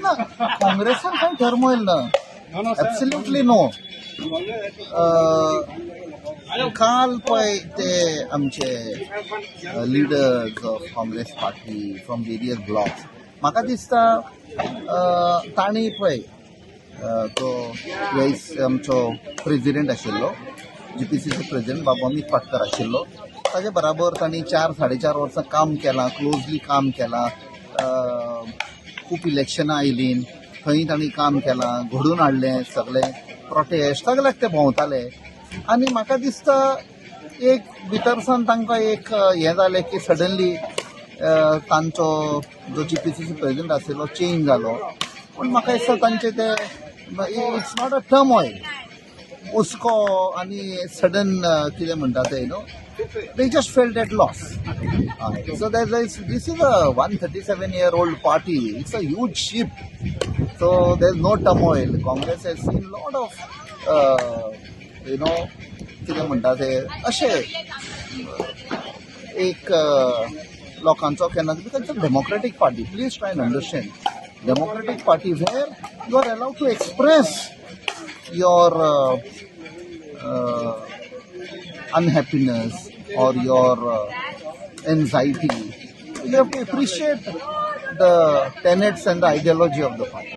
ना, काँग्रेसान कांय टर्मोयल ना. Absolutely no. काल पळय ते आमचे leaders of Congress party from various blocks, म्हाका दिसता तांणी पळय तो वायस आमचो प्रेजिडेंट आशिल्लो, जीपीसीसी प्रेजिडेंट बाबू अमीत पाटकर आशिल्लो, ताजे बराबर तांणी 4-4.5 वर्सां काम केलां, क्लोजली काम केलां. खूब इलेक्शनां आयलीं, थंय तांणी काम केलां, घडोवन हाडलें सगळें, प्रोटेस्ट सगळ्याक ते भोंवताले. आनी म्हाका दिसता एक भितरसान तांकां एक हें जालें की सडनली तांचो जो जीपीसीसी प्रेजिडेंट आशिल्लो चेंज जालो. पूण म्हाका दिसता तांचे ते it's not a turmoil, हुस्को आनी सडन कितें म्हणटा ते, they just felt at loss. So this is a 137-year-old party. It's a huge ship. So there's no turmoil. Congress has seen lot of, कितें म्हणटा ते, अशें एक लोकांचो केन्ना, because it's a democratic party. Please try and understand, democratic party where you are allowed to express your unhappiness or your anxiety. You have to appreciate the tenets and the ideology of the party.